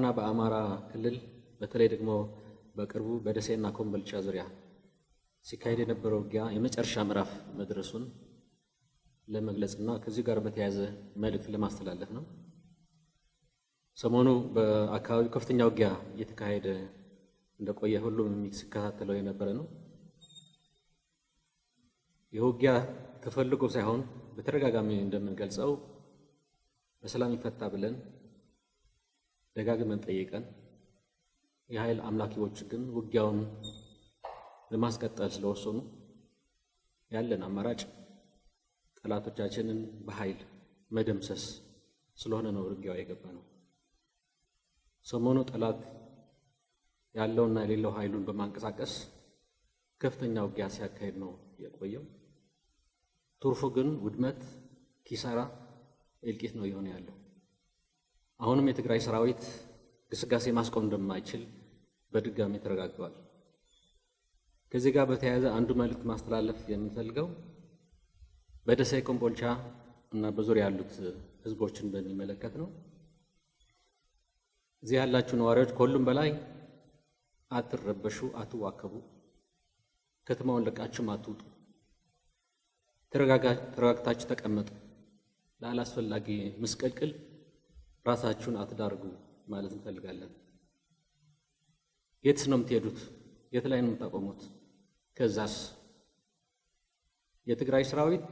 እና በአማራ ክልል በተለይ ደግሞ በቅርቡ በደሴና ኮምቦልቻ ዙሪያ ሲካሄድ የነበረው ውጊያ የመጨረሻ ምዕራፍ መድረሱን ለመግለጽና ከዚህ ጋር በተያያዘ መልእክት ለማስተላለፍ ነው። ሰሞኑ በአካባቢው ከፍተኛ ውጊያ እየተካሄደ እንደቆየ ሁሉም ሲከታተለው የነበረ ነው። ይህ ውጊያ ተፈልጎ ሳይሆን በተደጋጋሚ እንደምንገልጸው በሰላም ይፈታ ብለን ደጋግመን ጠይቀን የኃይል አምላኪዎች ግን ውጊያውን ለማስቀጠል ስለወሰኑ ያለን አማራጭ ጠላቶቻችንን በኃይል መደምሰስ ስለሆነ ነው ውጊያው የገባ ነው። ሰሞኑ ጠላት ያለውና የሌለው ኃይሉን በማንቀሳቀስ ከፍተኛ ውጊያ ሲያካሄድ ነው የቆየው። ትርፉ ግን ውድመት፣ ኪሳራ፣ እልቂት ነው እየሆነ ያለው። አሁንም የትግራይ ሰራዊት ግስጋሴ ማስቆም እንደማይችል በድጋሚ ተረጋግጧል። ከዚህ ጋር በተያያዘ አንዱ መልእክት ማስተላለፍ የምንፈልገው በደሴ ኮምቦልቻ እና በዙሪያ ያሉት ህዝቦችን በሚመለከት ነው። እዚህ ያላችሁ ነዋሪዎች ከሁሉም በላይ አትረበሹ፣ አትዋከቡ፣ ከተማውን ለቃችሁም አትውጡ፣ ተረጋግታችሁ ተቀመጡ። ለአላስፈላጊ ምስቅልቅል ራሳችሁን አትዳርጉ ማለት እንፈልጋለን። የትስ ነው የምትሄዱት? የት ላይ ነው የምታቆሙት? ከዛስ የትግራይ ሰራዊት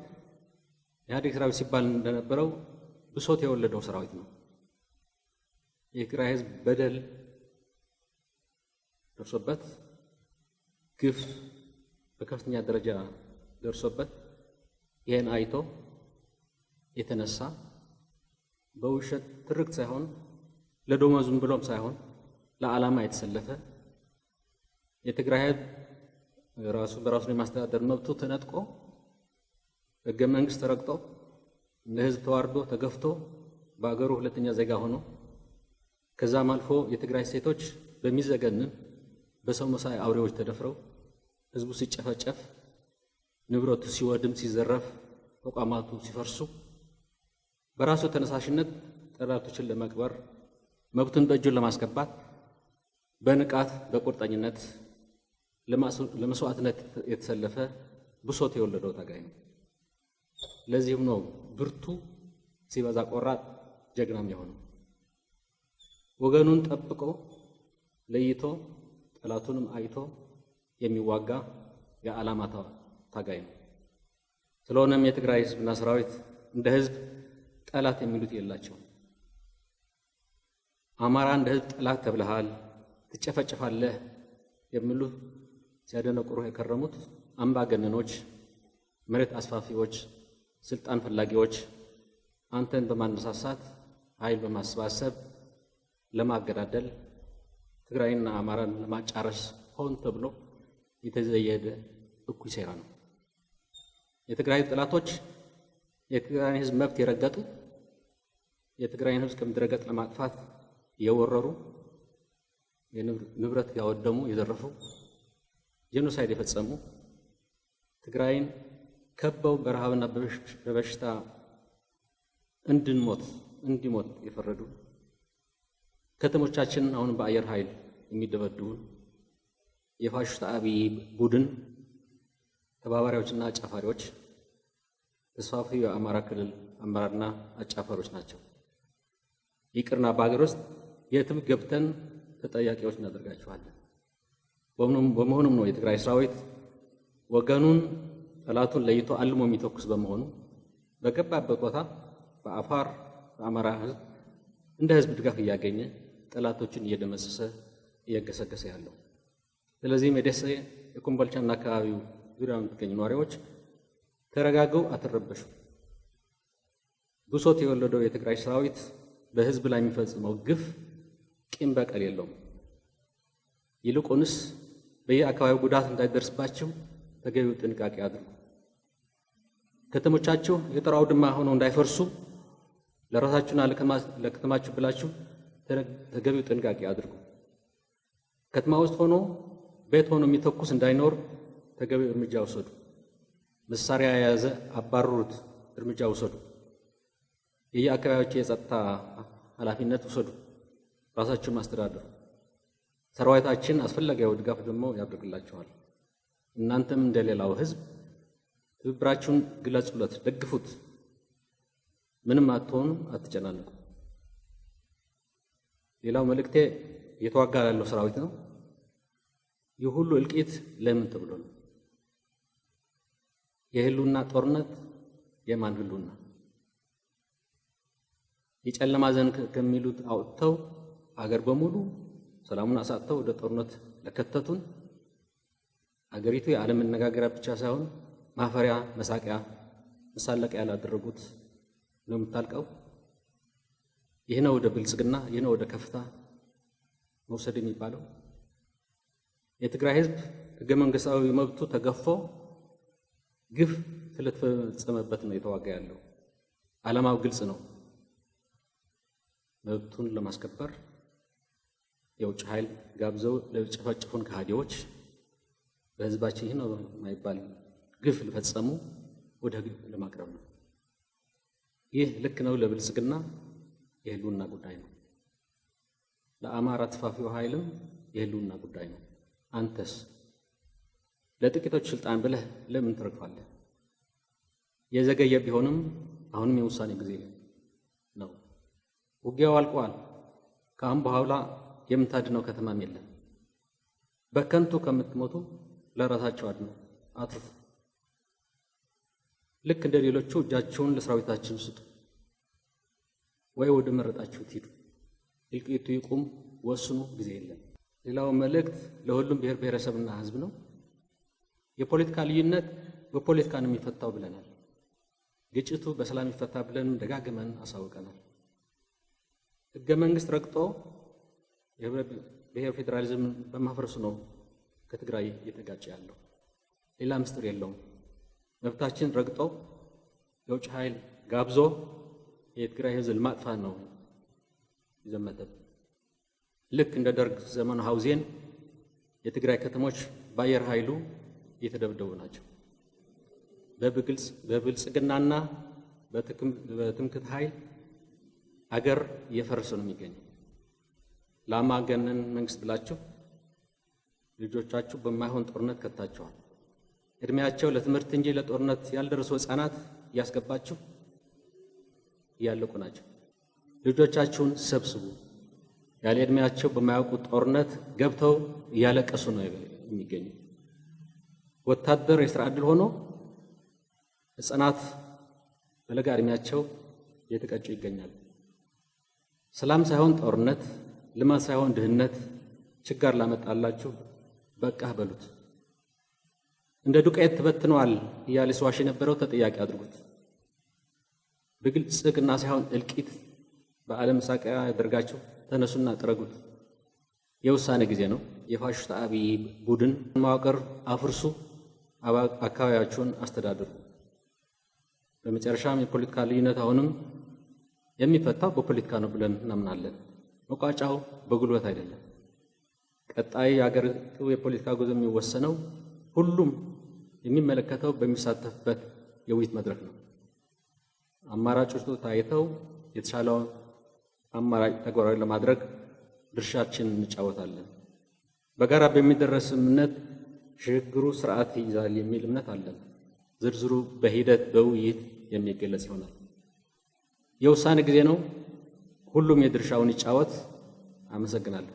ኢህአዴግ ሰራዊት ሲባል እንደነበረው ብሶት የወለደው ሰራዊት ነው። የትግራይ ህዝብ በደል ደርሶበት፣ ግፍ በከፍተኛ ደረጃ ደርሶበት ይህን አይቶ የተነሳ በውሸት ትርክት ሳይሆን ለደሞዙም ብሎም ሳይሆን ለዓላማ የተሰለፈ፣ የትግራይ ህዝብ ራሱ በራሱን የማስተዳደር መብቱ ተነጥቆ፣ ህገ መንግስት ተረግጦ፣ እንደ ህዝብ ተዋርዶ ተገፍቶ፣ በአገሩ ሁለተኛ ዜጋ ሆኖ፣ ከዛም አልፎ የትግራይ ሴቶች በሚዘገንን በሰው መሳይ አውሬዎች ተደፍረው፣ ህዝቡ ሲጨፈጨፍ፣ ንብረቱ ሲወድም ሲዘረፍ፣ ተቋማቱ ሲፈርሱ፣ በራሱ ተነሳሽነት ጠላቶችን ለመቅበር፣ መብቱን በእጁን ለማስገባት በንቃት በቁርጠኝነት ለመስዋዕትነት የተሰለፈ ብሶት የወለደው ታጋይ ነው። ለዚህም ነው ብርቱ ሲበዛ ቆራጥ ጀግናም የሆነው። ወገኑን ጠብቆ ለይቶ ጠላቱንም አይቶ የሚዋጋ የዓላማ ታጋይ ነው። ስለሆነም የትግራይ ህዝብና ሰራዊት እንደ ህዝብ ጠላት የሚሉት የላቸውም። አማራ እንደ ህዝብ ጠላት ተብለሃል፣ ትጨፈጭፋለህ የሚሉት ሲያደነቁሩ የከረሙት አምባገነኖች፣ መሬት አስፋፊዎች፣ ስልጣን ፈላጊዎች አንተን በማነሳሳት ኃይል በማሰባሰብ ለማገዳደል፣ ትግራይና አማራን ለማጫረስ ሆን ተብሎ የተዘየደ እኩይ ሴራ ነው። የትግራይ ጠላቶች የትግራይን ህዝብ መብት የረገጡ፣ የትግራይን ህዝብ ከምድረገጽ ለማጥፋት የወረሩ፣ ንብረት ያወደሙ፣ የዘረፉ፣ genocide የፈጸሙ፣ ትግራይን ከበው በረሃብና በበሽታ እንድንሞት እንዲሞት የፈረዱ፣ ከተሞቻችንን አሁን በአየር ኃይል የሚደበድቡን የፋሽስት አብይ ቡድን ተባባሪዎችና አጫፋሪዎች ተስፋፊ የአማራ ክልል አመራርና አጫፋሪዎች ናቸው። ይቅርና በሀገር ውስጥ የትም ገብተን ተጠያቂዎች እናደርጋቸዋለን። በመሆኑም ነው የትግራይ ሰራዊት ወገኑን ጠላቱን ለይቶ አልሞ የሚተኩስ በመሆኑ በገባበት ቦታ በአፋር በአማራ ህዝብ እንደ ህዝብ ድጋፍ እያገኘ ጠላቶችን እየደመሰሰ እየገሰገሰ ያለው። ስለዚህም የደሴ የኮምቦልቻና አካባቢው ዙሪያ የምትገኙ ነዋሪዎች ተረጋገው አትረበሹ። ብሶት የወለደው የትግራይ ሰራዊት በህዝብ ላይ የሚፈጽመው ግፍ ቂም በቀል የለውም። ይልቁንስ በየአካባቢው ጉዳት እንዳይደርስባቸው ተገቢው ጥንቃቄ አድርጉ። ከተሞቻችሁ የጦር አውድማ ሆነው እንዳይፈርሱ ለራሳችሁና ለከተማችሁ ብላችሁ ተገቢው ጥንቃቄ አድርጉ። ከተማ ውስጥ ሆኖ ቤት ሆኖ የሚተኩስ እንዳይኖር ተገቢው እርምጃ ውሰዱ። መሳሪያ የያዘ አባርሩት፣ እርምጃ ውሰዱ። የየአካባቢዎች የጸጥታ ኃላፊነት ውሰዱ። ራሳችሁን ማስተዳደሩ። ሰራዊታችን አስፈላጊው ድጋፍ ደግሞ ያደርግላችኋል። እናንተም እንደሌላው ሕዝብ ትብብራችሁን ግለጹለት፣ ደግፉት። ምንም አትሆኑ፣ አትጨናነቁ። ሌላው መልእክቴ እየተዋጋ ላለው ሰራዊት ነው። ይህ ሁሉ እልቂት ለምን ተብሎ ነው? የህልውና ጦርነት የማን ህልውና? የጨለማ ዘመን ከሚሉት አውጥተው አገር በሙሉ ሰላሙን አሳጥተው ወደ ጦርነት ለከተቱን አገሪቱ የዓለም መነጋገሪያ ብቻ ሳይሆን ማፈሪያ፣ መሳቂያ፣ መሳለቂያ ላደረጉት ነው የምታልቀው። ይህ ነው ወደ ብልጽግና፣ ይህ ነው ወደ ከፍታ መውሰድ የሚባለው። የትግራይ ህዝብ ህገ መንግስታዊ መብቱ ተገፎ ግፍ ስለተፈጸመበት ነው የተዋጋ ያለው። ዓላማው ግልጽ ነው። መብቱን ለማስከበር የውጭ ኃይል ጋብዘው ለጨፈጨፉን ከሃዲዎች በህዝባችን ይህ ነው የማይባል ግፍ ለፈጸሙ ወደ ህግ ለማቅረብ ነው። ይህ ልክ ነው። ለብልጽግና የህልውና ጉዳይ ነው። ለአማራ ተስፋፊው ኃይልም የህልውና ጉዳይ ነው። አንተስ ለጥቂቶች ስልጣን ብለህ ለምን ትረግፋለህ? የዘገየ ቢሆንም አሁንም የውሳኔ ጊዜ ነው። ውጊያው አልቋል። ከአሁን በኋላ የምታድነው ከተማም የለም። በከንቱ ከምትሞቱ ለራሳቸው አድነው፣ አትርፉ። ልክ እንደ ሌሎቹ እጃቸውን ለሰራዊታችን ስጡ ወይ ወደ መረጣችሁት ሂዱ። እልቂቱ ይቁም፣ ወስኑ፣ ጊዜ የለም። ሌላው መልእክት ለሁሉም ብሔር ብሔረሰብና ህዝብ ነው። የፖለቲካ ልዩነት በፖለቲካ ነው የሚፈታው ብለናል። ግጭቱ በሰላም ይፈታ ብለንም ደጋግመን አሳውቀናል። ህገ መንግስት ረግጦ የህብረ ብሔር ፌዴራሊዝም በማፍረሱ ነው ከትግራይ እየተጋጨ ያለው። ሌላ ምስጢር የለውም። መብታችን ረግጦ የውጭ ኃይል ጋብዞ የትግራይ ህዝብ ለማጥፋት ነው የዘመተብን። ልክ እንደ ደርግ ዘመኑ ሀውዜን የትግራይ ከተሞች በአየር ኃይሉ እየተደበደቡ ናቸው። በብልጽግናና በትምክህት ኃይል አገር እየፈረሰ ነው የሚገኘው። ለአምባገነን መንግስት ብላችሁ ልጆቻችሁ በማይሆን ጦርነት ከታችኋል። እድሜያቸው ለትምህርት እንጂ ለጦርነት ያልደረሱ ህፃናት እያስገባችሁ እያለቁ ናቸው። ልጆቻችሁን ሰብስቡ። ያለ እድሜያቸው በማያውቁት ጦርነት ገብተው እያለቀሱ ነው የሚገኙ። ወታደር የስራ ዕድል ሆኖ ህፃናት በለጋ እድሜያቸው እየተቀጩ ይገኛሉ። ሰላም ሳይሆን ጦርነት፣ ልማት ሳይሆን ድህነት ችጋር ላመጣላችሁ በቃህ በሉት። እንደ ዱቄት ተበትነዋል እያለ ሲዋሽ የነበረው ተጠያቂ አድርጉት። ብልጽግና ሳይሆን እልቂት በዓለም ሳቂያ ያደርጋችሁ ተነሱና ጥረጉት። የውሳኔ ጊዜ ነው። የፋሽስት አብይ ቡድን መዋቅር አፍርሱ፣ አካባቢያችሁን አስተዳድሩ። በመጨረሻም የፖለቲካ ልዩነት አሁንም የሚፈታው በፖለቲካ ነው ብለን እናምናለን። መቋጫው በጉልበት አይደለም። ቀጣይ የሀገሪቱ የፖለቲካ ጉዞ የሚወሰነው ሁሉም የሚመለከተው በሚሳተፍበት የውይይት መድረክ ነው። አማራጮቹ ታይተው የተሻለውን አማራጭ ተግባራዊ ለማድረግ ድርሻችንን እንጫወታለን። በጋራ በሚደረስ ስምምነት ሽግግሩ ስርዓት ይይዛል የሚል እምነት አለን። ዝርዝሩ በሂደት በውይይት የሚገለጽ ይሆናል። የውሳኔ ጊዜ ነው። ሁሉም የድርሻውን ይጫወት። አመሰግናለሁ።